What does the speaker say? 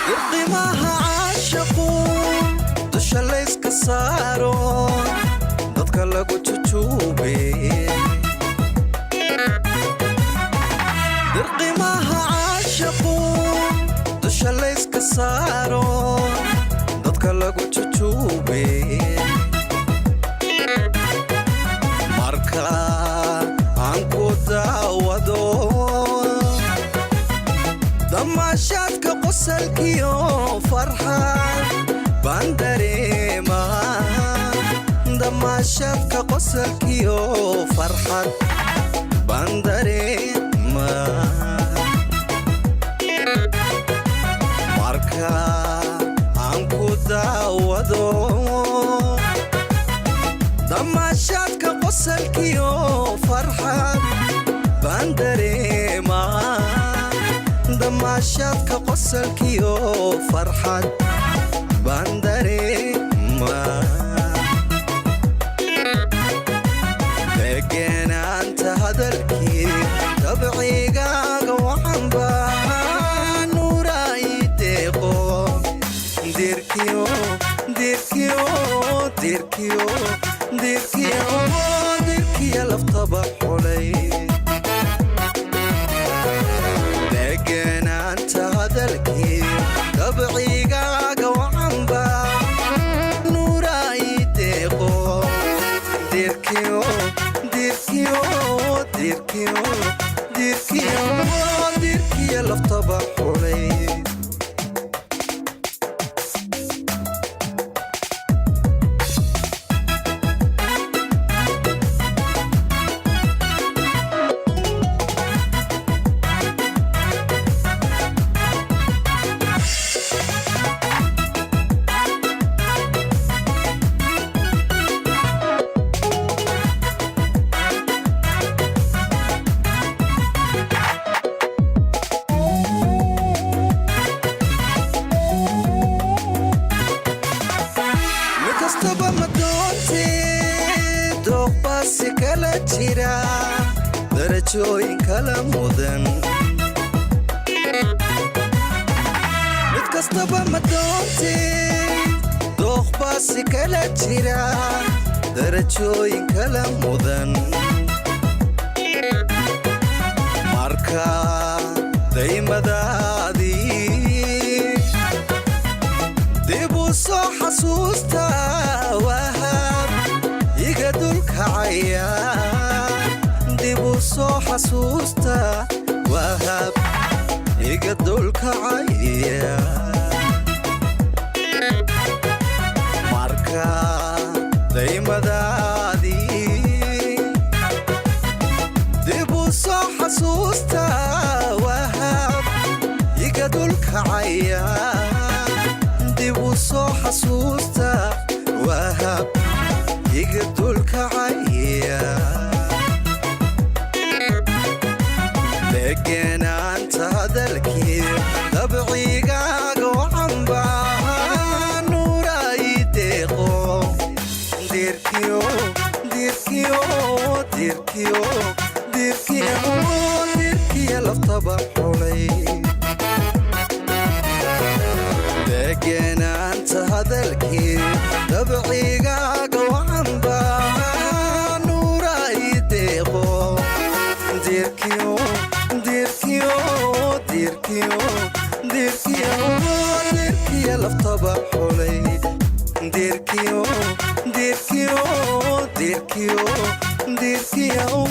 Dirqimaha caashaqu dusha layska saaro, dadka lagu jujuube. Dirqimaha caashaqu dusha layska saaro, dadka lagu jujuube. Marka aan ku daawado, damaashaadka qosalkiyo farxad baan dareemaa. Damaashaadka qosalkiyo farxad baan dareemaa. Marka aan ku daawado, damaashaadka qosalkiyo farxad baan dareemaa. Damaashaadka qosalkiyo farxad baan dareemaa. Degenaanta hadalkii dabcigaaga waxan baa nuuray deeqo. Dirkiyo, dirkiyo, dirkiyo, dirkiyo, dirkiya laftaba xulay. Degenaanta hadalkii dabcigaaga waxan baa nuuray deeqo. Dirkiyo, dirkiyo, dirkiyo, dirkiyo, dirkiya laftaba xulay. Mid kastaba ma doontee, dooqbaasi kala jira, darajooyin kala mudan. Mid kastaba ma doontee, dooqbaasi kala jira, darajooyin kala mudan. Marka daymadaadii dib u soo xasuusta, wahab iga dulkacaya. Dib u soo xasuusta, wahab iga dulkacaya. Marka daymadaadii dib u soo xasuusta, wahab iga dulkacaya. Dib u soo xasuusta, wahab iga dulkacaya. Degenaanta hadalkii dabcigaaga waxan baa nuuray deeqo. Dirkiyo, dirkiyo, dirkiyo, dirkiyo, dirkiya laftaba xulay. Degenaanta hadalkii dabcigaaga waxan baa nuuray deeqo. Dirkiyo, dirkiyo, dirkiyo, dirkiyo, dirkiya laftaba xulay. Dirkiyo, dirkiyo, dirkiyo, dirkiyo.